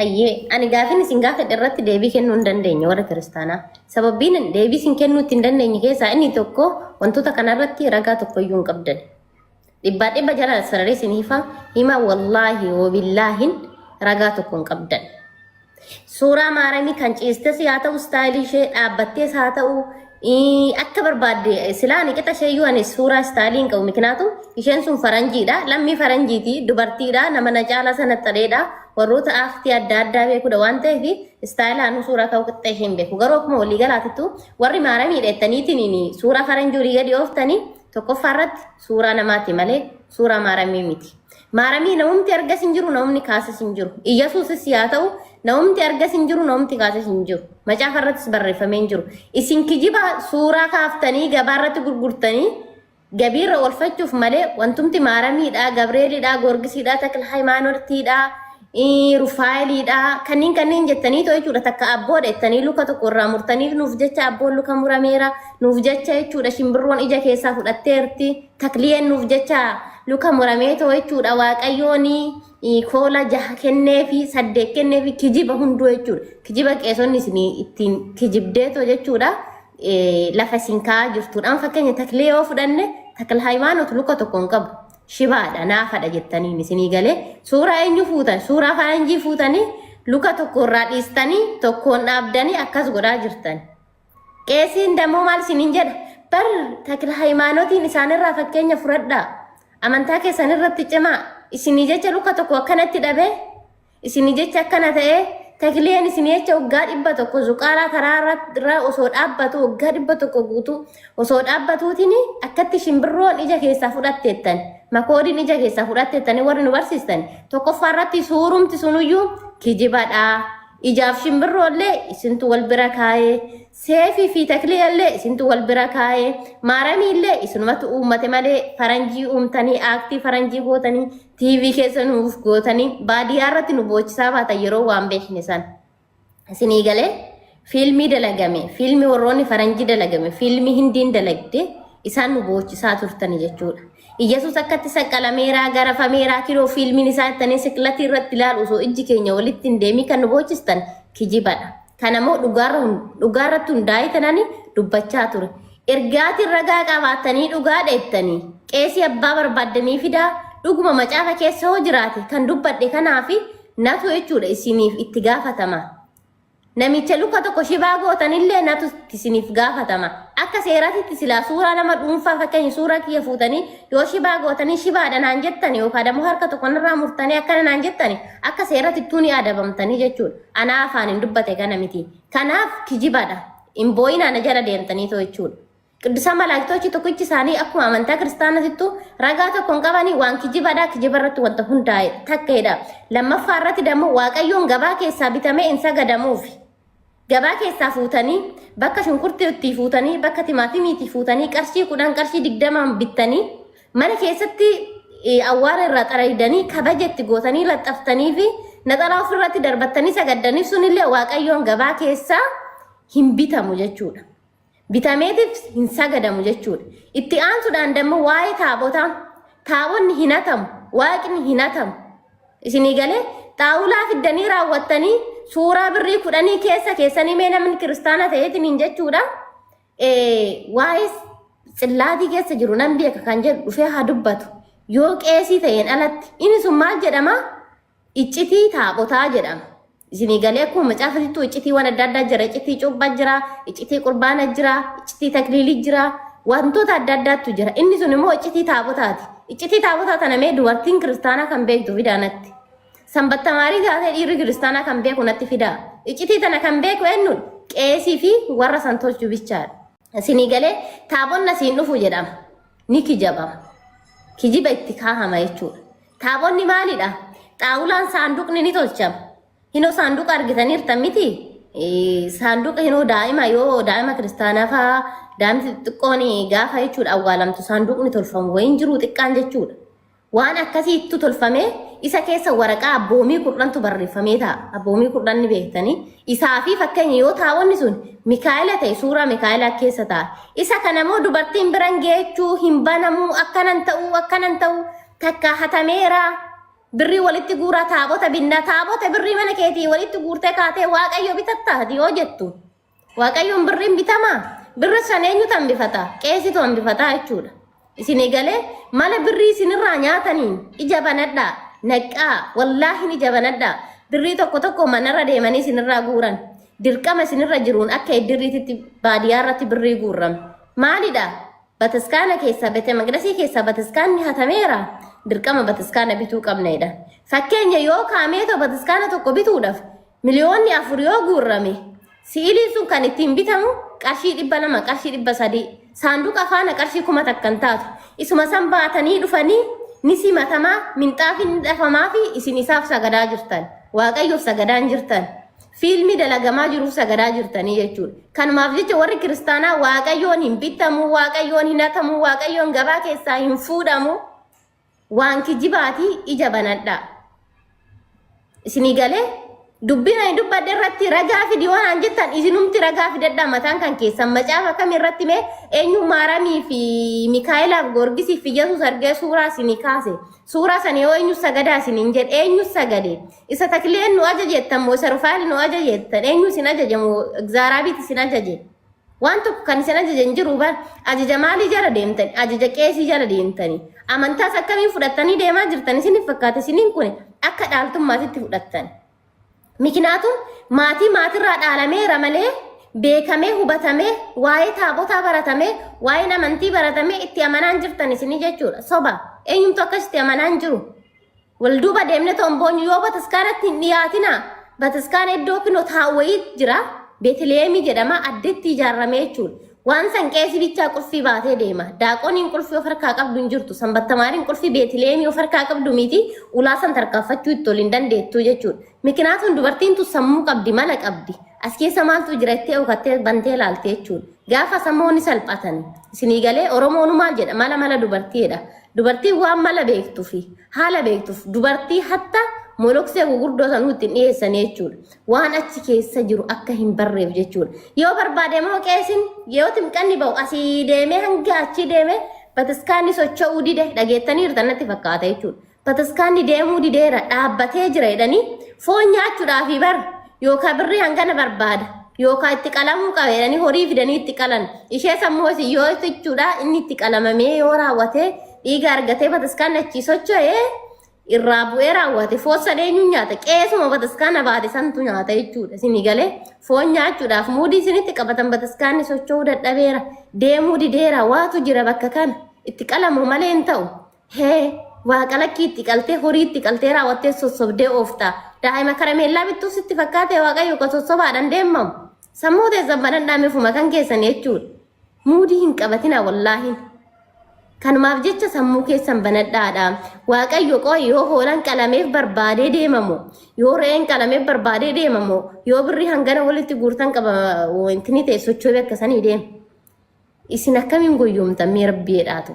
Hayyee, ani gaafin isin gaafadhe irratti deebii kennuu hin dandeenye warra kiristaanaa. Sababbiin deebii isin kennuu itti hin dandeenye keessaa inni tokko wantoota kanarratti ragaa tokkoyyuu hin qabdan. Dhibbaa dhibba jala sararee isin hifa hima wallaahi wabillaahin ragaa tokko hin qabdan. Suuraa maaramii kan ciistes haa ta'u istaayilii ishee dhaabbattees haa ta'u akka barbaadde silaa ani qixa ishee iyyuu ani suuraa istaayilii hin qabu mikinaatu isheen sun faranjiidha lammii faranjiiti dubartiidha nama na caalaa sana xareedha warroota aaktii adda addaa beekudha waan ta'eef istaayilaanuu suuraa ka'uu qixa ishee hin beeku garuu akkuma waliigalaatittu warri maaramiidha jettaniitiin suuraa faranjii olii gadi ooftanii tokkoffaa irratti suuraa namaati malee suuraa maaramii miti. Maaramii namumti argas hin jiru, namumni kaases hin jiru. Iyyasuusis yaa ta'u, namumti argas hin jiru, namumti kaases hin jiru. Macaafa irrattis barreeffamee hin jiru. Isin kijiba suuraa kaaftanii gabaa irratti gurgurtanii gabiirra oolfachuuf malee wantumti maaramiidha, Gabreelidha, Goorgisiidha, Takla Hayimaanotiidha, Rufaayiliidha, kanneen kanneen jettanii too jechuudha. Takka abboodha jettanii luka tokko irraa murtanii nuuf jecha abboon luka murameera, nuuf jecha jechuudha shimbirroon ija keessaa fudhatteerti. Takliyeen nuuf jecha luka murameetoo jechuudha waaqayyoon koola jaha kenneefi saddeet kenneefi kijiba hunduu jechuudha. Kijiba qeesonni isin ittiin kijibdeetoo jechuudha lafa isin kaa'aa jirtudha. Amma fakkeenya taklee yoo fudhanne takla hayimaanot luka tokko hin qabu. Shibaadha naafadha jettaniin isinii galee suuraa eenyu fuutan suuraa faranjii fuutanii luka tokko irraa dhiistanii tokkoon dhaabdanii akkas godhaa jirtan. Qeesiin dammoo maal isiniin jedha? Bar takla hayimaanotiin isaanirraa fakkeenya fudhadhaa. Amantaa keessan irratti cimaa. Isinii jecha luka tokko akkanatti dhabee, isinii jecha akkana ta'ee, takleen isinii jecha waggaa 100 zuqaalaa karaa irra osoo dhaabbatu waggaa 100 guutuu osoo dhaabbatuutiin akkatti shimbirroon ija keessaa fudhatteettan makoodiin ija keessaa fudhatteettanii warri nu barsiistan tokkoffaa irratti suurumti sunuyyuu kijibadha. Ijaaf shimbirroollee isintu wal bira kaa'ee, seefii fi takliillee isintu wal bira kaa'ee, maaramiillee isinumatu uummate malee faranjii uumtanii aaktii faranjii gootanii TV keessa nuuf gootanii baadiyyaa irratti nu boochisaa baatan yeroo waan beekne san. Isinii galee fiilmii dalagame, fiilmii warroonni faranjii dalagame, fiilmii hindiin dalagde isaan nu boochisaa turtani jechuudha. Iyyasuus akkatti saqqalameeraa, garafameeraa, kiroo fiilmiin isaa jettanii siklatii irratti ilaalu osoo ijji keenya walitti hin deemii kan nu boochistan kijibadha. Kana immoo dhugaarratti hundaa'ee tanani dubbachaa ture. Ergaatiin ragaa qabaattanii dhugaa dheettanii qeesii abbaa barbaaddanii fidaa dhuguma macaafa keessa hoo jiraate kan dubbadhe kanaafi natu jechuudha isiniif itti gaafatama. Namicha luka tokko shibaa gootanillee natu isiniif gaafatama. Akka seeraatitti silaa suuraa nama dhuunfaa fakkeenya suuraa kiyya fuutanii yoo shibaa gootanii shibaadha naan jettani yookaan immoo harka tokko narraa murtanii akkana naan jettani akka seeratittuu ni adabamtanii jechuudha. Anaa afaan hin dubbate kana miti. Kanaaf kijibadha. Hin boo'inaa na jala deemtanii too jechuudha. Qiddusaa malaayiktochi tokkichi isaanii akkuma amantaa kiristaanatittu ragaa tokko hin qabanii waan kijibadha. Kijiba irratti wanta hundaa'e takkeedha. Lammaffaa irratti dammoo waaqayyoon gabaa keessaa bitamee hin sagadamuufi. Gabaa keessaa fuutanii bakka shunkurtiitti fuutanii bakka timaatimiitti fuutanii qarshii 10 qarshii 20n bittanii mana keessatti awwaara irraa xaraydanii kabaja itti gootanii laxxaftanii fi naxalaa ofirratti darbattanii sagaddaniif sunillee waaqayyoon gabaa keessaa hin bitamu jechuudha. Bitameetiif hin sagadamu jechuudha. Itti aansuudhaan dammoo waa'ee taabotaa. Taabonni hin hatamu. Waaqni hin hatamu. Isinii galee xaawulaa fiddanii raawwattanii suuraa birrii 10 keessa keessanii mee namni kiristaana ta'eetiin hin jechuudha. Waa'ee tsillaatii keessa jiru nan beeka kan jedhu dhufee haa dubbatu. Yoo qeesii ta'een alatti inni sun maal jedhama? Iccitii taabotaa jedhama. Isinii galee akkuma macaafatittuu iccitiiwwan adda addaa jira. Iccitii cuuphaa jira, iccitii qurbaana jira, iccitii takliilii jira, wantoota adda addaatu jira. Inni sun immoo iccitii taabotaati. Iccitii taabotaa tana mee dubartiin kiristaanaa kan beektu fidaa natti. Sanbattamaarii taatee dhiirri kiristaanaa kan beeku natti fidaa. Iccitii tana kan beeku eenyuun qeesii fi warra san tolchu bichaadha. Isinii galee taabonni asiin dhufu jedhama. Ni kijabama. Kijiba itti kaahama jechuudha. Taabonni maalidha? Xaawulaan saanduqni ni tolchama. Hinoo saanduqa argitaniirtan miti? Saanduqa hinoo daa'ima yoo daa'ima kiristaanaa fa'aa daa'imti xixiqqoon gaafa jechuudha awwaalamtu saanduqni tolfamu wayiin jiru xiqqaan jechuudha. Waan akkasiittu tolfamee isa keessa waraqaa abboomii kurnantu barreeffamee taa'a. Abboomii kurnan ni beektanii. Isaa fi fakkeenya yoo taa'onni sun Mikaa'ela ta'e suuraa Mikaa'elaa keessa taa'a. Isa kana immoo dubartiin biran geechuu hin banamuu akkanan ta'uu akkanan ta'uu takka hatameera. Birrii walitti guuraa taabota binnaa taabota birrii mana keetii walitti guurtee kaatee Waaqayyo bitatta ati yoo jettu. Waaqayyoon birriin bitamaa? Birri san eenyutu hambifata? Qeesitu hambifataa jechuudha. Isinii galee mala birrii isinirraa nyaataniin ija banadhaa, naqqaa, wallaahin ija banadhaa. Birrii tokko tokko manarra deemanii isinirraa guuran. Dirqama isinirra jiruun akka iddirriititti baadiyyaa irratti birrii guurrama. Maalidha? Bataskaana keessaa bete maqdasii keessaa bataskaanni hatameera. Dirqama bataskaana bituu qabna jedha. Fakkeenya yoo kaameetoo bataskaana tokko bituudhaaf 4 miliyoonni yoo guurrame si'iliin sun kan ittiin bitamu qarshii 200, qarshii 300, saanduqa faana qarshii 1000 hin taatu. Isuma san baatanii dhufanii ni simatamaa, minxaafi ni dhafamaa fi isin isaaf sagadaa jirtan. Waaqayyoof sagadaa hin jirtan. Fiilmii dalagamaa jiruuf sagadaa jirtanii jechuudha. Kanumaaf jecha warri kiristaanaa Waaqayyoon hin bitamu, Waaqayyoon hin hatamu, Waaqayyoon gabaa keessaa hin fuudhamu. Waan kijibaatii ija banadhaa. Isinii galee dubbiin ani dubbadhe irratti ragaa fidi waan aan jettan isinumti ragaa fidadhaa mataan kan keessan macaafa kam irratti mee eenyu Maaramii fi Mikaa'elaaf Goorgisii fi Yesuus argee suuraa isinii kaase. Suuraa sana yoo eenyu sagadaa isiniin jedhe eenyu sagade isa Takleen nu ajajettan moo isa Rufaa'el nu ajajettan eenyu isin ajaje moo Egzaaraabiit isin ajaje. Waan tokko kan isin ajaje hin jiru bar ajaja maalii jala deemtan ajaja qeesii jala deemtanii amantaas akkamiin fudhattanii deemaa jirtan isiniif fakkaate isiniin kun akka dhaaltummaatitti fudhattan. Mikinaatu maatii maatirraa dhaalameera malee beekamee hubatamee waa'ee taabotaa baratamee waa'een amantii baratamee itti amanaan jirtan isinii jechuudha. Soba eenyumtu akkasitti amanaan jiru. Wal duuba deemne tomboonyu yoo bataskaanatti hin dhiyaatina. Bataskaana iddoo kinoo taa'u jira. Beetliheemii jedhama addetti ijaarramee jechuudha. Waan san qeesii bichaa qulfii baatee deema. Daaqoniin qulfii of harkaa qabdu hin jirtu. Sanbattamaariin qulfii Beetliheemii of harkaa qabdu miti. Ulaa san tarkaanfachuu itti ol hin dandeettu jechuudha. Mikinaatuun dubartiin tun sammuu qabdi, mala qabdi. As keessa maaltu jira jettee okattee bantee ilaalte jechuudha. Gaafa sammoonni salphatan. Isinii galee Oromoon maal jedha? Mala mala dubartiidha. Dubartiin waan mala beektuu fi haala beektuuf dubartii hatta moloksee gurguddoo sanuu ittiin dhiyeessanii jechuudha. Waan achi keessa jiru akka hin barreef jechuudha. Yoo barbaade immoo qeesiin yoo timqanni ba'u asii deemee hanga achii deemee bataskaanni socho'uu dide dhageettaniirtan natti fakkaata jechuudha. Bataskaanni deemuu dideera dhaabbatee jira jedhanii foon nyaachuudhaaf bar yookaan birrii hangana barbaada yookaan itti qalamuu qaba jedhanii horii fidanii itti qalan. Ishee sammuu asii yoo jechuudha inni itti qalamamee yoo raawwatee dhiiga argatee bataskaanni achii socho'ee irraa bu'ee raawwate foon sana eenyu nyaata? Qeesuma bataskaana baate santu nyaata jechuudha. Isinii galee foon nyaachuudhaaf muudii isinitti qabatan bataskaanni socho'uu dadhabeera deemuu dideera waatu jira bakka kana itti qalamu malee hin ta'u. Hee waaqa lakkii itti qaltee horii itti qaltee raawwattee sossobdee oofta. Daa'ima karameellaa bittuu sitti fakkaate Waaqayyo kan sossobaadhaan deemamu. Sammuu teessan banadhaa mifuma kan keessan jechuudha. Muudii hin qabatina wallaahi. Kanumaaf jecha sammuu keessan banadhaadha. Waaqayyo qoy yoo hoolaan qalameef barbaadee deemamu, yoo re'een qalameef barbaadee deemamu, yoo birrii hangana walitti guurtan qaba wanti ta'e socho'ee bakka sanii deema. Isin akkamiin goyyomtan mee rabbi jedhaatu.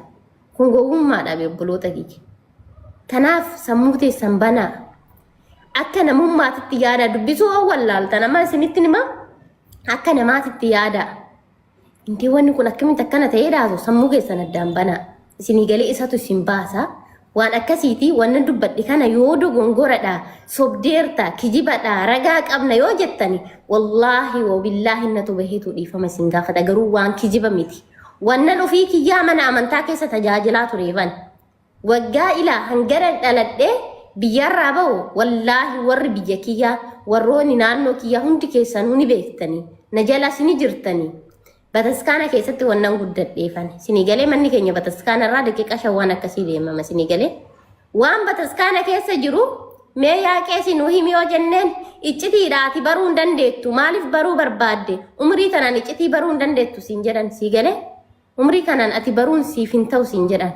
Kun gowwummaadha bee obboloota kiyya. Kanaaf sammuu teessan banaa. Akka namummaatitti yaada dubbisuu hoo wallaaltan amma isinitti hima akka namaatitti yaada. Intee wanni kun akkamitti akkana ta'ee dhaatu sammuu keessan addaan banaa. Isinii galee isatu isin baasa. Waan akkasiiti wannan dubbadhe kana yoo dogongoradha, sobdeerta, kijibadha, ragaa qabna yoo jettani wallaahi wabillaahi natu baheetu dhiifama isin gaafata garuu waan kijiba miti. Wannan ofii kiyyaa mana amantaa keessa tajaajilaa tureefan. Waggaa ilaa hangana dhaladhee biyyarraa bahu wallaahi warri biyya kiyyaa warroonni naannoo kiyyaa hundi keessanuu ni beektanii na jalas ni jirtanii. Bataskaana keessatti wannan guddadheefan. Isinii galee manni keenya bataskaana irraa daqiiqaa 5 waan akkasii deemama isinii galee. Waan bataskaana keessa jiru mee yaa qeesi nu himi yoo jenneen iccitiidha ati baruu hin dandeettu maaliif baruu barbaadde umrii tanaan iccitii baruu hin dandeettu siin jedhan sii galee. Umrii kanaan ati baruun siif hin ta'u siin jedhan.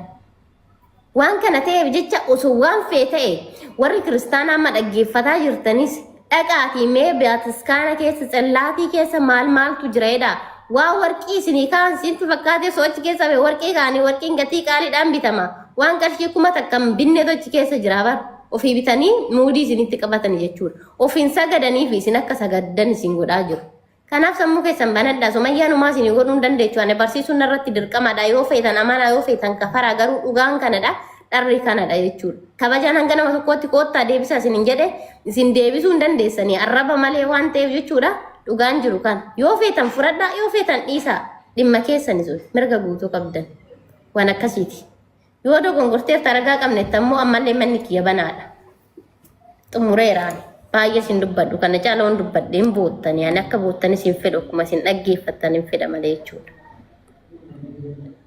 Waan kana ta'eef jecha osoo waan fee ta'e warri kiristaanaa amma dhaggeeffataa jirtanis dhaqaatii mee bataskaana keessa tsellaatii keessa maal maaltu jira jedha. Waa warqii isinii kaan siinti fakkaatee so'achi keessa ba'e warqii kaanii warqiin gatii qaaliidhaan bitama. Waan qarshii 1000 hin binneetu achi keessa jira bar. Ofii bitanii muudii isinitti qabatanii jechuudha. Ofiin sagadanii fi isin akka sagaddan isin godhaa jiru. Kanaaf sammuu keessan banadhaa. Sumayyaan homaa isinii godhuu hin dandeechu. Ani barsiisuun narratti dirqamadha. Yoo feetan amanaa yoo feetan kafaraa garuu dhugaan kanadha. Dharri kanadha jechuudha. Kabajaan hanga nama tokkootti koottaa deebisaa isin hin jedhe isin deebisuu hin dandeessanii arraba malee waan ta'eef jechuudha. Dhugaan jiru kana. Yoo feetan fudhadhaa yoo feetan dhiisaa dhimma keessani sun mirga guutuu qabdan. Waan akkasiiti. Yoo dogongorteerta ragaa qabnetti ammoo ammallee manni kiyya banaadha. Xumureera ani. Baay'ee isin dubbadhu kana caala waan dubbadhe hin boottani. Ani akka boottanis hin fedhu akkuma isin dhaggeeffattan hin fedha malee jechuudha.